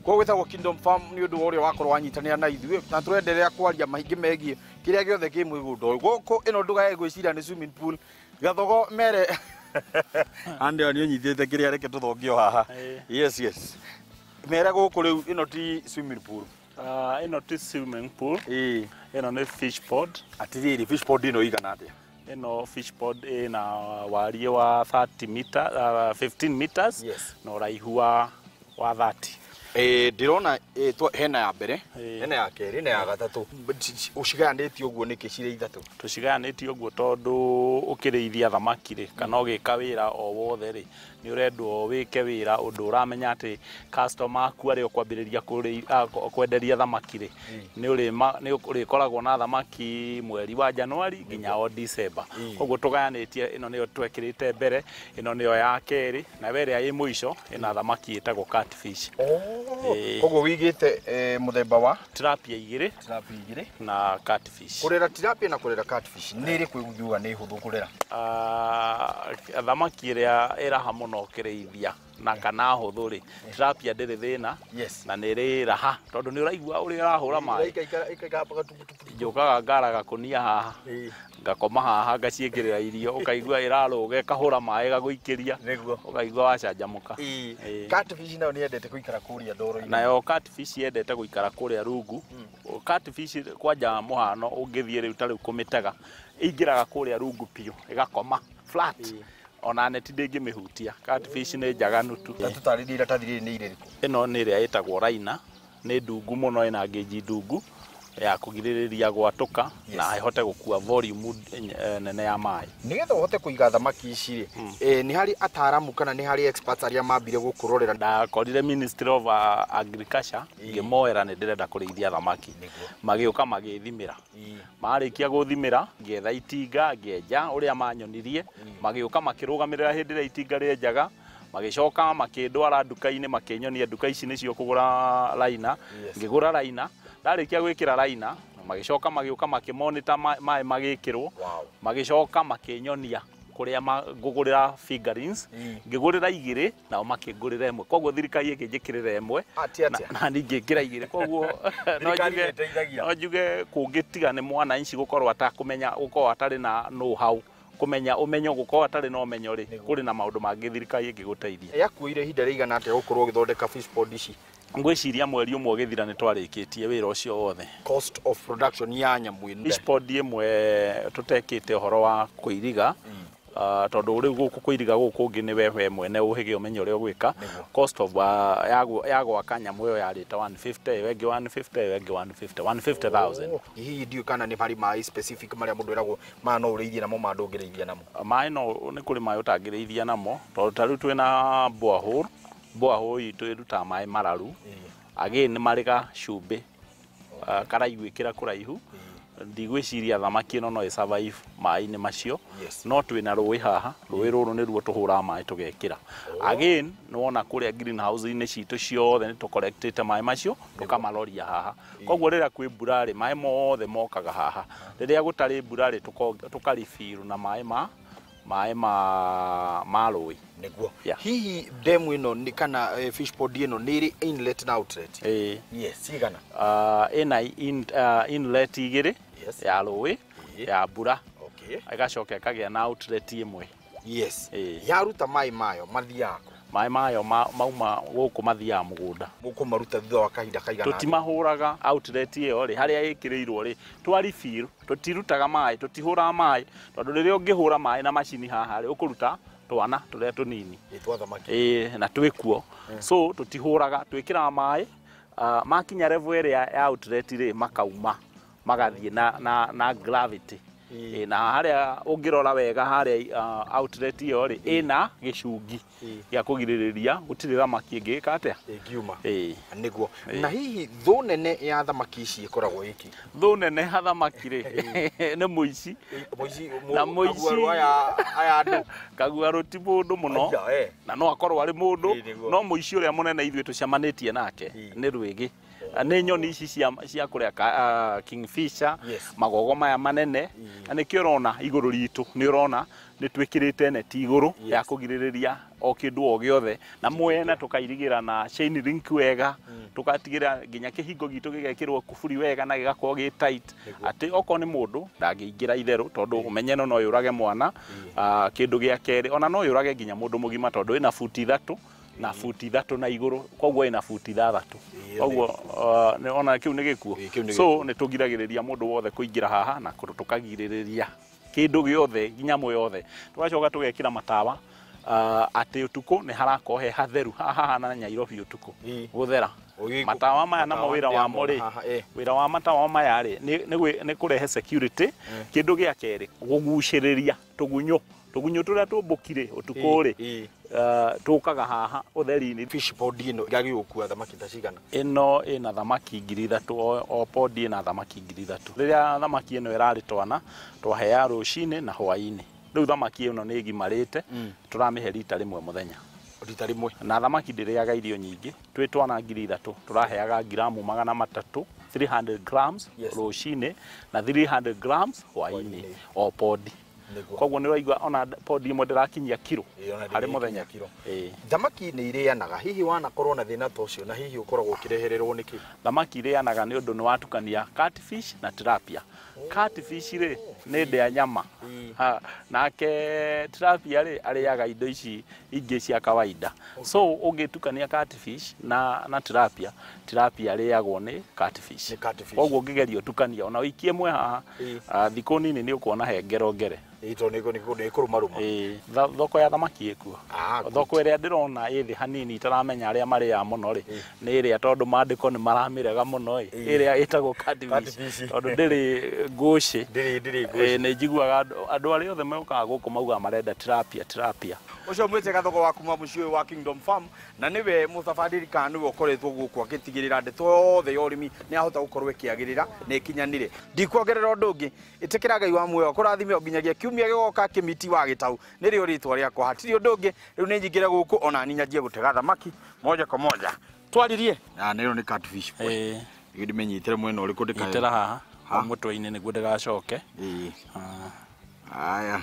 Koguo gwĩtagwo Kingdom Farm nĩ ũndũ wa ũrĩa wakorwo wanyitanĩra na ithuĩ na tũrenderea kwaria maingĩ megiĩ kĩrĩa gĩothe kĩ mũgũnda ũyũ. Gũkũ ĩno ndũgae gwĩciria nĩ swimming pool. Gathogo mere ande nĩ ũnyitĩte kĩrĩa, reke tũthongio haha. Yes, mere gũkũ rĩu ĩno ti swimming pool. Ĩno ti swimming pool. Ĩno nĩ fish pond. Atirĩrĩ, fish pond ĩno igana atĩa? Ĩno fish pond ĩna wariĩ wa 30 meter, 15 meters na ũraihu wa 30. Ndĩrona hena ya mbere, hena ya kerĩ na ya gatatũ. Ũcigayanĩtie ũguo nĩkĩ cirĩ ithatũ? Tũcigayanĩtie ũguo tondũ ũkĩrĩithia thamaki rĩ, kana ũgĩka wĩra o wothe rĩ, nĩ ũrendwo wĩke wĩra ũndũ ũramenya atĩ customer aku arĩa ũkwambĩrĩria kwenderia thamaki rĩ, nĩ ũrĩkoragwo na thamaki mweri wa Januari nginya o December. Koguo tũgayanĩtie, ĩno nĩyo twekĩrĩte mbere, ĩno nĩyo ya kerĩ, na we ĩrĩa ĩ mũico ĩna thamaki ĩtagwo catfish. Koguo wĩigĩte mũthemba wa tilapia igĩrĩ tilapia igĩrĩ na catfish. Kũrera tilapia na kũrera catfish nĩ ĩrĩkũ ĩngiuga nĩ hũthũ kũrera? Thamaki ĩrĩa ĩraha mũno ũkĩrĩithia na kana hũthũ rĩ, tilapia ndĩrĩ thĩna na nĩ ĩrĩ raha tondũ nĩ ũraigua ũrĩa ĩrahũra maĩ. Njũkaga ngara gakũnia haha, ngakoma haha, ngaciĩkĩrĩra irio, ũkaigua ĩrarũga ĩkahũra maĩ ĩgagũikĩria, ũkaigua wacanjamũka. Catfish nayo nĩ yendete gũikara kũrĩa ndoro-inĩ. Nayo catfish yendete gũikara kũrĩa rungu. Catfish kwanja mũhano ũngĩthiĩ rĩu ta rĩu kũmĩtega, ĩingĩraga kũrĩa rungu biũ ĩgakoma flat, ona neti ndĩngĩmĩhutia. Catfish nĩ njaganu tu. Ta tũtarĩrie iratathi rĩrĩ nĩ irĩrĩkũ? Ĩno nĩ ĩrĩa ĩtagwo liner, nĩ ndungu mũno, ĩna ngĩnji ndungu ya kũgirĩrĩria gwatũka na ĩhote gũkua volume nene ya maĩ. Nĩgetha ũhote kũiga thamaki ici rĩ, nĩ harĩ ataramu kana nĩ harĩ experts arĩa mambire gũkũrorera? Ndakorire Ministry of Agriculture, ngĩmoera nĩ ndĩrenda kũrĩithia thamaki. Magĩũka magĩthimĩra. Marĩkia gũthimĩra, ngĩetha itinga, ngĩenja ũrĩa manyonirie, magĩũka makĩrũgamĩrĩra hĩndĩ ĩrĩa itinga rĩenjaga, magĩcoka makĩndwara nduka-inĩ, makĩnyonia nduka ici nĩcio kũgũra liner. Ngĩgũra liner, ndarĩkia gwĩkĩra liner, magĩcoka magĩũka makĩmonita maĩ magĩkĩrwo, magĩcoka makĩnyonia kũrĩa ngũgũrĩra fingerlings, ngĩgũrĩra igĩrĩ nao makĩngũrĩra ĩmwe, koguo thirikari ĩkĩnjĩkĩrĩra ĩmwe na niĩ ngĩkĩra igĩrĩ, koguo no Thirikari njuge nĩ ĩteithagia. No njuge kũngĩtiga nĩ mwananchi gũkorwo atakũmenya, gũkorwo atarĩ na know how, kũmenya ũmenyo, gũkorwo atarĩ na ũmenyo rĩ, kũrĩ na maũndũ mangĩ thirikari ĩngĩgũteithia. Yakuoire ihinda rĩigana atĩa gũkorwo ũgĩthondeka fish pond ici? Ngwĩciria mweri ũmwe ũgĩthira nĩ twarĩkĩtie wĩra ũcio wothe. Cost of production ya nyamũ ĩno? Fish pond ĩmwe tũtekĩte ũhoro wa kũiriga, tondũ rĩu gũkũ kũiriga gũkũ kũngĩ nĩ we mwene ũhĩge ũmenye ũrĩa ũgwĩka. Cost of ya gwaka nyamũ ĩyo yarĩ ta 150, ĩyo ĩngĩ 150, ĩyo ĩngĩ 150, 150,000. Oh, hihi ndiũĩ kana nĩ harĩ maĩ specific marĩa mũndũ eragwo maya no ũrĩithie namo, maya ndũngĩrĩithia namo? Maĩ no nĩ kũrĩ maĩ ũtangĩrĩithia namo, tondũ ta rĩu twĩna borehole, borehole itũ ĩrutaga maĩ mararu, again nĩ marĩ gacumbĩ karaiguĩkĩra kũraihu. Ndigwĩciria thamaki ĩno no ĩ survive maĩ-inĩ macio. No twĩna rũĩ haha, rũĩ rũrũ nĩruo tũhũraga maĩ tũgekĩra. Again nĩwona kũrĩa greenhouse-inĩ citũ ciothe nĩ tũcollectĩte maĩ macio tũkamaroria haha, koguo rĩrĩa kwĩ mbura rĩ, maĩ mothe mokaga haha. Rĩrĩa gũtarĩ mbura rĩ, tũkaribiru na maĩ ma rũĩ. Hihi demu ĩno nĩ kana fish pond ĩno nĩ ĩrĩ inlet na outlet? Ĩĩ. Yes, cigana? Ĩna inlet igĩrĩ, ya rũĩ, ya mbura, ĩgacoka ĩkagĩa na outlet ĩmwe. Yaruta maĩ mayo mathiaga kũ? Maĩ mayo mauma gũkũ mathiaga mũgũnda. Mũkũmaruta thutha wa kahinda kaigana atĩa? Tũtimahũraga. Outlet ĩyo rĩ, harĩa ĩkĩrĩirwo rĩ, twa refill, tũtirutaga maĩ, tũtihũraga maĩ, tondũ rĩrĩa ũngĩhũra maĩ na macini haha rĩ, ũkũruta twana tũrĩa tũnini. Ĩ, twa thamaki. Ĩĩ, na twĩkuo. So tũtihũraga, twĩkĩraga maĩ, makinya level ĩrĩa ya outlet rĩ, makauma magathiĩ na gravity. Ĩ, na harĩa ũngĩrora wega harĩa outlet ĩyo rĩ, ĩna gĩcungi gĩa kũgirĩrĩria gũtirĩ thamaki ĩngĩka atĩa? Ĩngiuma. Ĩĩ. Na hihi thũ nene ya thamaki ici ĩkoragwo ĩkĩ? Thũ nene ya thamaki rĩ, nĩ mũici. Mũici? Na mũici Kaguarũ aya andũ? Kaguarũ ti mũndũ mũno. Aya, eh. Na no akorwo arĩ mũndũ, Ĩĩ, nĩguo. no mũici ũrĩa mũnene ithuĩ tũcemanĩtie nake nĩ rwĩgĩ. Nĩ nyoni ici cia kũrĩa kingfisher, magogo maya manene, na nĩkĩo ũrona igũrũ ritũ nĩ ũrona nĩ twĩkĩrĩte neti igũrũ ya kũgirĩrĩria o kĩndũ o gĩothe, na mwena tũkairigĩra na chain link wega, tũgatigĩra nginya kĩhingo gitũ gĩgekĩrwo kuburi wega na gĩgakorwo gĩ tight, atĩ okorwo nĩ mũndũ ndangĩingĩra itherũ, tondũ ũmenye no yũrage mwana. Kĩndũ gĩa kerĩ ona no yũrage nginya mũndũ mũgima, tondũ ĩna buti 3 na buti 3 na igũrũ, koguo ĩna buti 6, koguo ona kĩu nĩ gĩkuo. So nĩ tũgiragĩrĩria mũndũ wothe kũingĩra haha na tũkagirĩrĩria kĩndũ gĩothe nyamũ yothe. Tũgacoka tũgekĩra matawa atĩ ũtukũ nĩ harakorwo he hatheru haha na Nairobi ũtukũ gũthera. Matawa maya namo wĩra wamo rĩ, wĩra wa matawa maya rĩ nĩ kũrehe security. Kĩndũ gĩa kerĩ gũgucĩrĩria tũgunyũ tũrĩa tũmbũkire ũtukũ rĩ, tũkaga haha ũtheri-inĩ. Fish pond ĩno yagĩrĩirwo gũkua thamaki ta cigana? Ĩno ĩna thamaki 3,000, o pond ĩna thamaki 3,000. Rĩrĩa thamaki ĩno ĩrarĩ twana twaheaga rũcinĩ na hwaĩ-inĩ. Rĩu thamaki ĩno nĩ ĩgimarĩte, tũramĩhe rita rĩmwe mũthenya. Rita rĩmwe. Na thamaki ndĩrĩaga irio nyingĩ, twĩ twana 3,000 tũraheaga ngiramu 300, 300 grams rũcinĩ na 300 grams hwaĩ-inĩ o podi. Koguo nĩ ũraigua ona podi ĩmwe ndĩrakinyia kiro harĩ mũthenya. Thamaki nĩ irĩanaga, hihi wanakorwo na thĩna ta ũcio, na hihi ũkoragwo ũkĩrehererwo nĩkĩ? Thamaki irĩanaga nĩ ũndũ nĩ watukania catfish na tilapia. Catfish rĩ nĩ ndĩa nyama, nake tilapia rĩ arĩaga indo ici ingĩ cia kawaida. So ũngĩtukania catfish na tilapia, tilapia arĩagwo nĩ catfish. Koguo ũngĩgeria ũtukania ona ũikie mwe haha, thikũ nini nĩ ũkuona he ngero ngere. Thoko ya thamaki ĩkuo. Thoko ĩrĩa ndĩrona ĩ thĩ hanini itaramenya arĩa marĩaga mũno rĩ, nĩ ĩrĩa tondũ maandĩko nĩ maramĩrega mũno ĩ, ĩrĩa ĩtagwo catfish, tondũ ndĩrĩ ngũcĩ. Nĩ njiguaga andũ arĩa othe mokaga gũkũ maugaga marenda tilapia tilapia. Ũcio mwĩte Gathogo wa kuma mũciĩ ũyũ wa Kingdom Farm, na nĩwe mũtabarĩri kana nĩwe ũkoretwo gũkũ agĩtigĩrĩra ndeto yothe ya ũrĩmi nĩ ahota gũkorwo ĩkĩagĩrĩra na ĩkinyanĩre. Ndikuongerera ũndũ ũngĩ, ĩtĩkĩra Ngai wa muoyo akũrathime o nginyagia kiumia gĩgoka. Kĩmiti wa Gĩtau nĩrĩo rĩtwa rĩakwa, hatirĩ ũndũ ũngĩ. Rĩu nĩ nyingĩre gũkũ ona niĩ nyanjie gũtega thamaki moja kwa moja. Twaririe na nĩyo nĩ catfish. Ĩ ndĩmenyitĩre mwena ũrĩkũ ndĩkae? Nyitĩra haha mũtwe-inĩ nĩguo ndĩgacoke. Aya.